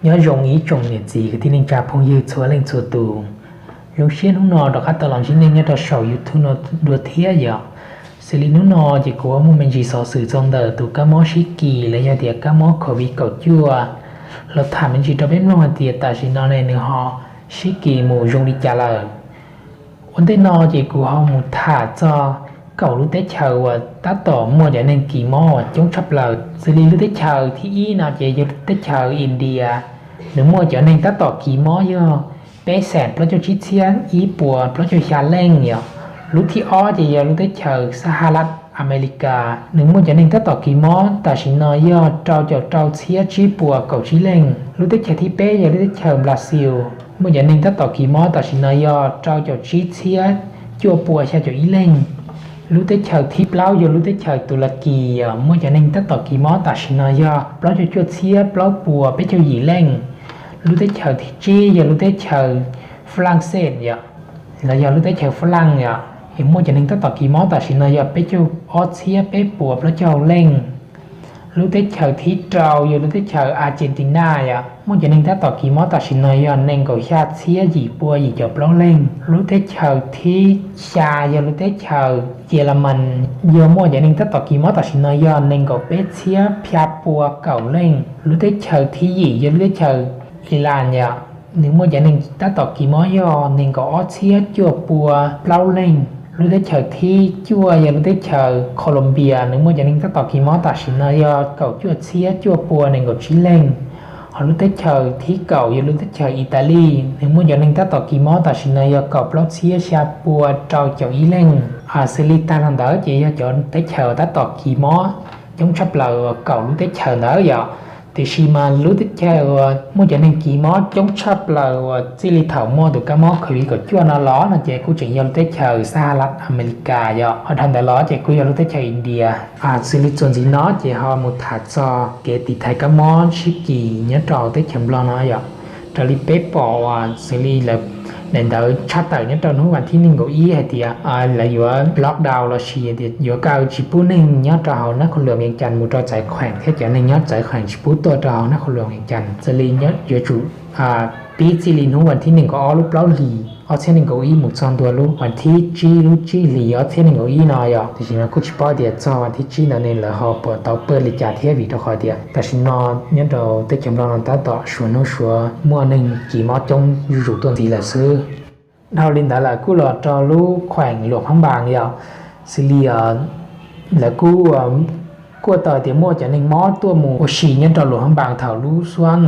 Nyob zoo ib tsoom niam txiv kwv tij neej tsa phooj ywg txhua leej txhua tus. Zoo siab hnub no rov qab tau los ntsib nej nyob rau saum YouTube no dua thiab yom. Xws li hnub no ces kuv muaj me ntsis xov xwm txog ntawm tus kab mob sib kis los yog tias kab mob COVID kaum cuaj los tham me ntsis rau peb mloog hais tias tam sim no ne nws ho sib kis mus zoo li cas lawm. Ua ntej no ces kuv ho mus tham txog kaum lub teb chaws uas tab tom muaj cov neeg kis mob uas coob tshaj plaws. Xws li lub teb chaws thib ib no ces yog teb chaws India, nws muaj cov neeg tab tom kis mob yog peb xees plaub caug tsib txhiab ib puas plaub caug xya leej yom. Lub thib ob ces yog lub teb chaws Sahalas Amelikas, nws muaj cov neeg tab tom kis mob tam sim no yog rau caum rau txhiab tsib puas kaum tsib leej. Lub teb chaws thib peb yog lub teb chaws Brazil, muaj cov neeg tab tom kis mob tam sim no yog rau caum tsib txhiab cuaj puas xya caum ib leej. Lub teb chaws thib plaub yog lub teb chaws Tus Las Kis, muaj cov neeg tab tom kis mob tam sim no yog plaub caug cuaj txhiab plaub puas peb caug yim leej. Lub teb chaws thib tsib yog lub teb chaws Fab Laj Xej yom, los yog lub teb chaws Fab Laj yom, muaj cov neeg tab tom kis mob tam sim no yog peb caug ob txhiab peb puas plaub caug leej. Lub teb chaws thib rau yog lub teb chaws Argentina yom, muaj cov neeg tab tom kis mob tam sim no yog nees nkaum xya txhiab yim pua yim caum plaub leej. Lub teb chaws thib xya yog lub teb chaws Yelemas, yog muaj cov neeg tab tom kis mob tam sim no yog nees nkaum peb txhiab xya pua kaum leej. Lub teb chaws thib yim yog lub teb chaws Ilas yom, nws muaj cov neeg tab tom kis mob yog nees nkaum ob txhiab cuaj pua plaub leej. Lub teb chaws thib cuaj yog lub teb chaws Colombia, nws muaj cov neeg tab tom kis mob tam sim no yog kaum cuaj txhiab cuaj pua nees nkaum tsib leej. Ho lub teb chaws thib kaum yog lub teb chaws Italis, nws muaj cov neeg tab tom kis mob tam sim no yog kaum plaub txhiab xya pua rau caum ib leej. Xws li tag los ntawd ces yog cov teb chaws uas tab tom kis mob coob tshaj plaws uas kaum lub teb chaws ntawd yom. Tiam sis mas lub teb chaws uas muaj cov neeg kis mob coob tshaj plaws uas txij li thaum muaj tus kab mob COVID kaum cuaj no los no ces kuj tseem yog lub teb chaws Sahalas Amelikas yom. Ho dhau ntawd los ces kuj yog lub teb chaws India. Xws li txuas ntxiv no ces ho mus tham txog kev tiv thaiv kab mob sib kis nyob rau teb chaws Nplog no yom. Raws li peb pom uas xws li daim ntawv tshaj tawm nyob rau hnub vas thib nees nkaum ib hais tias lawv yuav lockdown los sis tias yuav kaw tsis pub neeg nyob rau hauv nab qhua luam Vias Cas mus rau txawv kheem thiab cov neeg nyob txawv kheem tsis pub tuaj rau hauv nab qhua luam Vias Cas. Xws li yuav tsum pib txij li hnub vas thib nees nkaum ob lub plaub hlis ob txhiab nees nkaum ib mus txog ntua lub vas thib tsib lub tsib hlis ob txhiab nees nkaum ib no yom. Tiam sis mas kuj tsis paub tias txog vas thib tsib ntawd ne lawv ho puas tau pawj li cas thiab vim rau qhov tias tam sim no nyob rau teb chaws Nplog no tab tom suav hnub suav muaj neeg kis mob coob zuj zus tuaj ntxiv lawm xwb. Dhau li ntawd lawm kuj los rau lub kheem Luam Phab Npas yom. Xws li lawv kuj kuaj tau tias muaj cov neeg mob tuaj mus ua si nyob rau Luam Phab Npas thaum lub xuab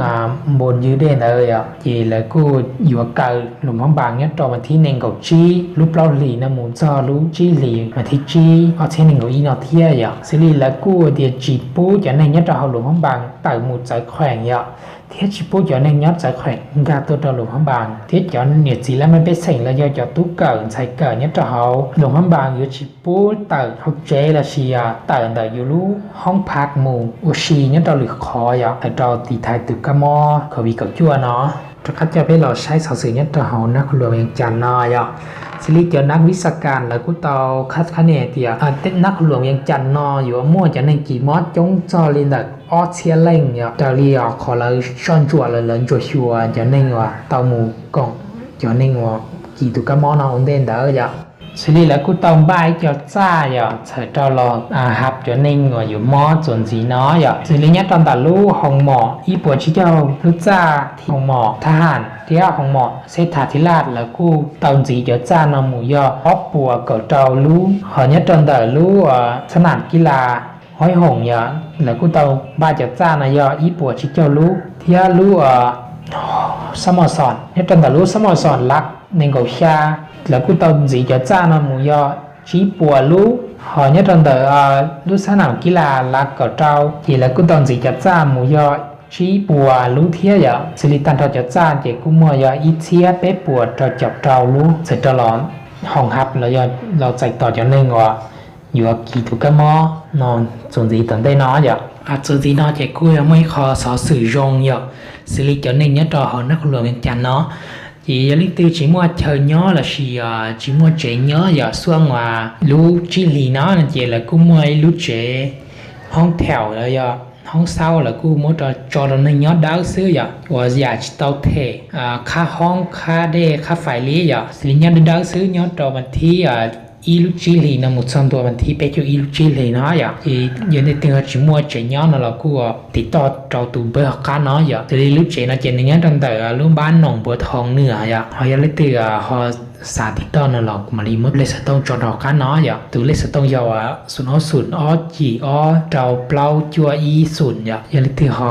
npos ywg dej ntawd yom, ces lawv kuj yuav kaw Luam Phab Npas nyob rau vas thib nees nkaum tsib lub plaub hlis no mus txog lub tsib hlis vas thib tsib ob txhiab nees nkaum ib no thiab yom. Xws li lawv kuj tias tsis pub cov neeg nyob rau hauv Luam Phab Npas tawm mus txawv kheem yom, thiab tsis pub cov neeg nyob txawv kheem nkag tuaj rau Luam Phab Npas, thiab cov niam txiv laj mej pej xeem los yog cov tub kawm ntxhais kawm nyob rau hauv Luam Phab Npas yuav tsis pub tawm hauv tsev los sis tawm ntawm yus lub hoob phav mus ua si nyob rau lwm qhov yom, hais rau tiv thaiv tus kab mob COVID kaum cuaj no. Rov qab coj peb los saib xov xwm nyob rau hauv nab qhua luam Vias Cas no yom. Xws li cov nav vis xa kas lawv kuj tau khab khab ne tias nab qhua luam Vias Cas no yuav muaj cov neeg kis mob coob txog li ntawm ob txhiab leej yom, raws li qhov lawv soj ntsuam lawv ntsuas xyuas cov neeg uas tau mus koom cov neeg uas kis tus kab mob no ua ntej ntawd yom. Xws li lawv kuj tau npaj ib co txaj yom txhawm rau los hab cov neeg uas yuav mob txuas ntxiv no yom. Xws li nyob rau ntawm lub Hoo Mom ib puas tsib caug lub txaj Hoo Mom Thab Ham thiab Hoo Mom Xeb Thas Thib Laj lawv kuj tau ntxiv cov txaj no mus yog ob puas kaum rau lub. Ho nyob rau ntawm lub Xab Nam Kib Las Hob Hoom yom, lawv kuj tau npaj cov txaj no yog ib puas tsib caug lub, thiab lub Xab Mos Xoos, nyob rau ntawm lub Xab Mos Xoos Lav nees nkaum xya, lawv kuj tau ntxiv cov txaj no mus yog tsib puas lub. Ho nyob rau ntawm lub Xab Nam Kib Las Lav kaum rau ces lawv kuj tau ntxiv cov txaj mus yog tsib puas lub thiab yom. Xws li tag nrho cov txaj ces kuj muaj yog ib txhiab peb puas rau caum rau lub txhawm rau los hoo hab los yog los txais tos cov neeg uas yuav kis tus kab mob no txuas ntxiv tom ntej no yom. Txuas ntxiv no ces kuj yog muaj ib qho xov xwm zoo yom, xws li cov neeg nyob rau hauv nab qhua luam Vias Cas no, ces yog leej twg tsis muaj chaw nyob los sis tsis muaj tsev nyob yom, xuab uas lub tsib hlis no no ces lawv kuj muaj ib lub tsev hoob thaum los yog hoob xauj lawv kuj muab rau tso rau neeg nyob dawb xwb yom, uas yam tsis tau them khab hoob khab dej khab fais li yom, xws li nyob dawb dawb xwb nyob rau vas thib ib lub tsib hlis no mus txog ntua vas thib peb caug ib lub tsib hlis no yom. Ces yog leej twg ho tsis muaj tsev nyob no los kuj tiv toj rau tus npawb hauv qab no yom. Xws li lub tsev no ces nws nyob rau ntawm lub npab Noom Npuav Thoo no yom. Ho yog leej twg ho xav tiv toj no los kuv mam li muab lej xov tooj tso rau hauv qab no yom. Tus lej xov tooj yog xoom ob xoom ob yim ob rau plaub cuaj ib xoom yom. Yog leej twg ho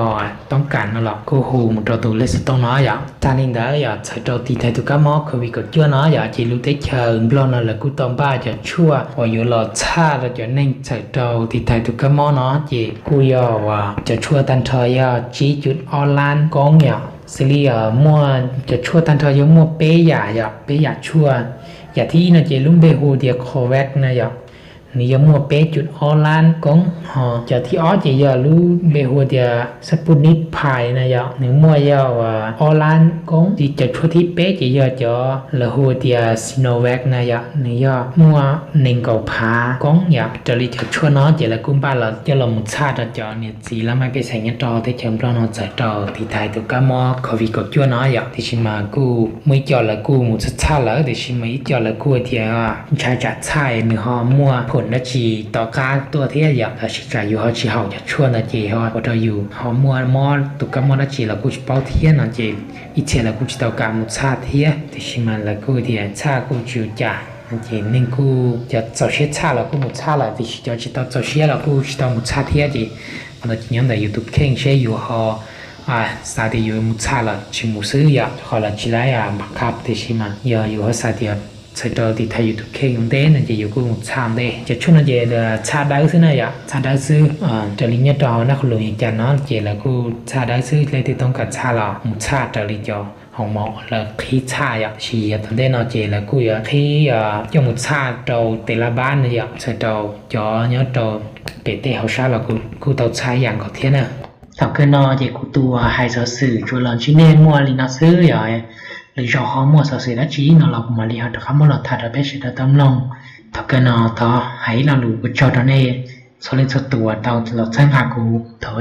toob kam no los kuj hu mus rau tus lej xov tooj no yom. Tag li ntawd yog txhawm rau tiv thaiv tus kab mob COVID kaum cuaj no yom, ces lub teb chaws Nplog no lawv kuj tau npaj cov tshuaj uas yuav los txhaj rau cov neeg txhawm rau tiv thaiv tus kab mob no, ces kuj yog uas cov tshuaj tag nrho yog tsib cum ob lab koob yom. Xws li muaj cov tshuaj tag nrho yog muaj peb yam yom, peb yam tshuaj. Yam thib ib no ces lub npe hu tias Covax no yom, nws yog muaj peb cum ob lab koob. Ho cov thib ob ces yog lub npe hu tias Sputnik V no yom, nws muaj yog ob lab koob. Cov tshuaj thib peb ces yog cov lawv hu tias Sinovac no yom, nws yog muaj nees nkaum phav koob yom. Raws li cov tshuaj no ces lawv kuj npaj los coj los mus txhaj rau cov niam txiv laj mej pej xeem nyob rau teb chaws Nplog no txhawm rau tiv thaiv tus kab mob COVID kaum cuaj no yom. Tiam sis mas kuj muaj ib co lawv kuj mus txhaj txhaj lawm, tiam sis mas ib co lawv kuj tias ntshai tsam txhaj nws ho muaj phoom dab tsi tom qab tuaj thiab yom, los sis tsam yus ho tsis haum cov tshuaj ntawd ces ho ua rau yus ho muaj mob tus kab mob dab tsi los kuj tsis paub thiab no ces ib txhia lawv kuj tsis tau kam mus txhaj thiab. Tiam sis mas lawv kuj tias txhaj kuj tsis ua cas, ces neeg kuj cov txaus siab txhaj los kuj mus txhaj lawm, tiam sis cov tsis tau txaus siab los kuj tsis tau mus txhaj thiab. Ces qhov no ces nyob ntawm yus tus kheej seb yus ho xav tias yuav mus txhaj los tsis mus xwb yom, qhov los tsis laib npam qab. Tiam sis mas yog yus ho xav tias txhawm rau tiv thaiv yus tus kheej ua ntej no ces yus kuj mus txhaj ua ntej. Cov tshuaj no ces txhaj dawb xwb na yom, txhaj dawb xwb. Raws li nyob rau hauv naj qhov lus Meskas no ces lawv kuj txhaj dawb xwb, leej twg toob kam txhaj los mus txhaj raws li cov hoo mom lawv qhib txhaj yom. Tiam sis yog tom ntej no ces lawv kuj yuav qhib coj mus txhaj rau tes lab pab no yom, txhawm rau cov nyob rau pem tej hauv sab los kuj tau txhaj ib yam nkaus thiab na. Thaum kawg no ces kuv tus hais xov xwm tsuas los ntsib nej muaj li no xwb yom. Lwm zaus ho muaj xov xwm dab tsi no los kuv mam li ho rov qab muab los tham rau peb sawv daws tau mloog. Thaum kawg no thov hais ib lo lus ua tsaug rau nej txhua leej txhua tus uas tau los txhawb nqa kuv. Thov